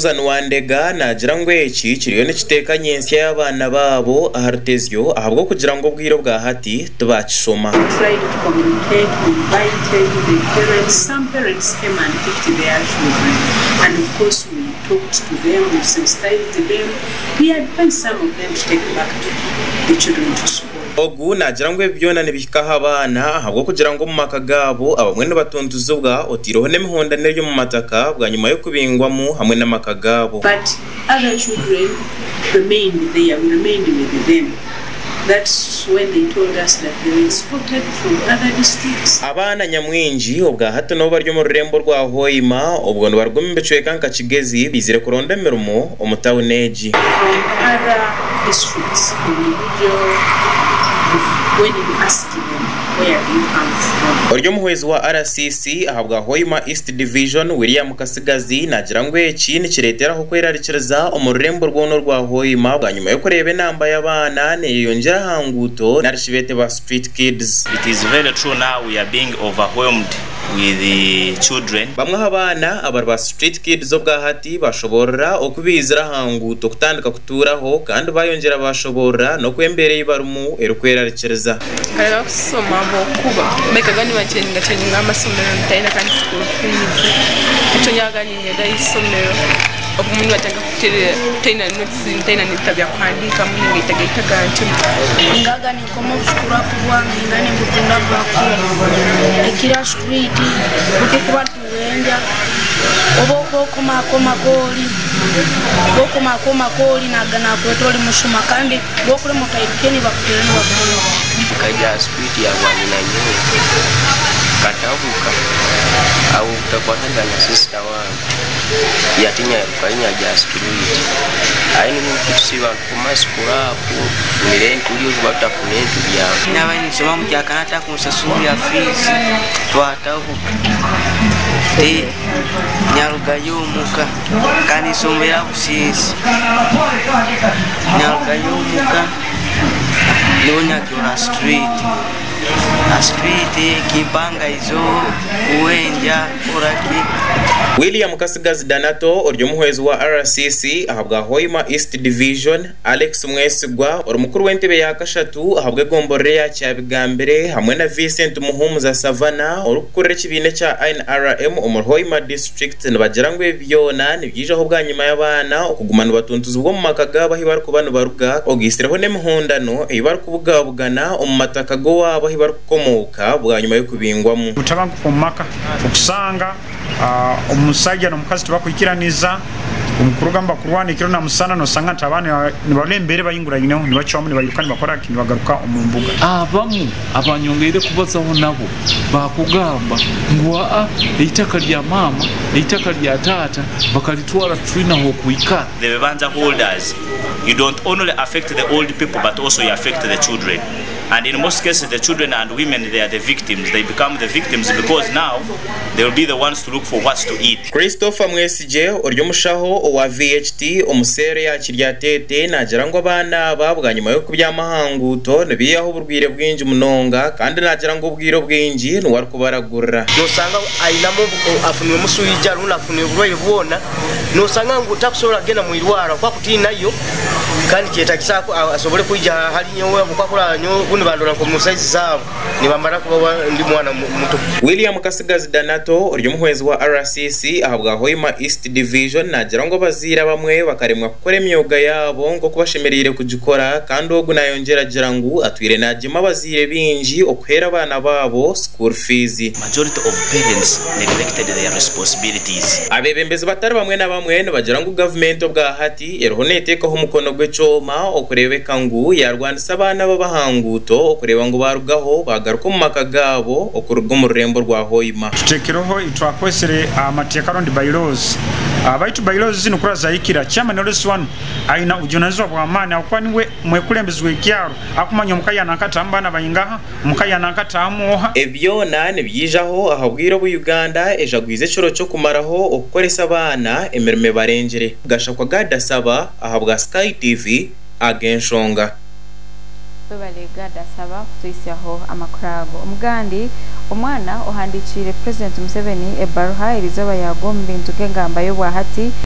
Susan Wandega naagira ngu eki kiriyo nikiteeka nyentsya y'abaana baabo aha rutezyo ahabw'okugira ngu obwire obwa hati tibaakishoma. We tried to communicate, we invited the parents, some parents came and picked their children and of course we talked to them, we sensitized them, we advised some of them to take back the children to school. Ogu naagira ngu ebi byona nibihika aha baana ahabw'okugira ngu omu maka gaabo abamwe nibatuntuzibwa otaireho n'emihondano eri omu mataka bwanyima y'okubingwamu hamwe n'amaka gaabo. But other children remained there, we remained with them. That's when they told us that they were exported from other districts. Abaana nyamwingi obwa hati n'obu bari omu rurembo rwa Hoima obwo nibaruga omu bicweka nka Kigezi baizire kuronda emirimo omu tauni egi. From other districts individual when you asked them where do you come from. Ori omuhwezi wa RCC ahabwa Hoima East Division, William Kasigazi naagira ngu eki nikireeteraho okwerarikiriza omu rurembo rwona orwa Hoima bwanyima y'okureeba enamba y'abaana neyeyongyera aha nguuto narishi beete ba street kids. It is very true now we are being overwhelmed with children. Bamwe aha baana abari ba street kids obwahati bashoboorora oku baizire aha nguuto kutandika kutuuraho kandi bayongyera bashoboorora n'oku embeera ei barimu erikwerarikiriza. Nkareka kusoma ahabw'okuba baikaga nibakyenga kyenga amasomero ntaine kandi school fees nikyo nyabaga niinyenda ah'eisomero obumwe nibatandika kuterera ntaine notes ntaine n'ebitabo byakuhandiikamu ningaitagaitaga ntyo. Ningaga ninkoma obusikurapu bwange ninga nimbukunda bwakura ekiri aha sitwiti obu tukuba nituwenja obu okuba ori okomakoma ori naga nakweta ori mushuma kandi obu okurema otairuke nibakutera nibakwiba. Nkaija aha street ya bwanyina nyowe nkatabuka ahabw'obutakwatagana na sister wange yatinya yarukayo nyaija aha street aye nitusiiba nitukoma sikurapu tufunire enturyo obu tutafuna enturya. Naba ninsoma omukyakana atakunsasurira fiizi twatabuka ti nyarugayo omuka kandi nsombera Businsi nyarugayo omuka niho nyatura aha street aha street kimpangaizo kuwenja kukoraki. William Kasigazi Danato ori omuhwezi wa RCC ahabwa Hoima East Division, Alex Mwesigwa ori mukuru w'entebe ya kashatu ahabw'egomborora eya Kyabigambire hamwe na Vincent Muhumuza Savannah orikukurira ekibiina ekya NRM omuri Hoima District nibagira ngu ebi byona nibyijaho bwanyima y'abaana okuguma nibatuntuzibwa omu maka gaabo ahi barikuba nibaruga ogaitsireho n'emihondano ei barikubugabugana omu mataka g'owaabo ahi barikukomooka bwanyima y'okubingwamu. Obutabanguko omu maka okusanga omusaija n'omukazi tibakwikiraniza omu kuruga nibakurwana ekiro na musana nosanga nti abaana nibarora embeera ebayinguraineho nibacwamu nibairuka nibakora ki nibagaruka omu mbuga. Abamu abanyongeire kubazaho nabo bakugamba ngu aa eitaka lya maama, eitaka lya taata bakalitwara titwine ah'okwikara. The bibanja holders, you don't only affect the old people but also you affect the children and in most cases the children and women they are the victims, they become the victims because now they will be the ones to look for what to eat. Christopher Mwesigye ori omushaho owa VHT omu seero ya Kiryatete naagira ngu abaana aba bwanyima y'okubyama aha nguuto nibiihaho oburwaire bwingi munonga kandi naagira ngu obwire obwingi niwe arikubaragurira. Nosanga ainamu afunire omuswija rundi afunire oburwaire bwona nosanga ngu takusobora kugenda mwirwaro kuba kutiinayo kandi kyetagisa asobole kwija hali nyowe habwokuba nyowe obu nibandora nk'omu saizi zaabo nibamara kuba ndi mwana muto. William Kasigazi Danato ori omuhwezi wa RCC ahabwa Hoima East Division naagira ngu abazaire abamwe bakaremwa kukora emyoga yaabo nk'oku bashemereire kugikora kandi ogu nayongyera agira ngu atwire naagyema abazaire baingi okuheera abaana baabo school fees. Majority of parents neglected their responsibilities. Abeebembezi batari bamwe na bamwe nibagira ngu gavumenti obwahati eriho neeteekaho omukono gw'ekyoma okureebeka ngu yaarwanisa abaana b'abaha nguuto okureeba ngu baarugaho baagaruka omu maka gaabo okuruga omu rurembo rwa Hoima. Tuteekireho twakwesere amateeka rundi bylaws baitu bylaws zinu kura zahikira chairman LC1 aina obujunanizibwa bw'amaani ahakuba niwe mwekulembezi w'ekyaro akumanya omuka yanankatamu baana baingaha omuka yanankatamu oha. Ebi byona nibyijaho aha bwire obu Uganda ejagwize ekiro ky'okumaraho okukoresa abaana emirimo ebarengire. Gashakwa Gad Asaba ahabwa Sky TV ag'enshonga. Webale Gad Asaba kutuhisyaho amakuru ago. Omugandi omwana ohandikiire President Museveni ebaruha eriizooba yaagwa omu bintu nk'engamba y'obwahati.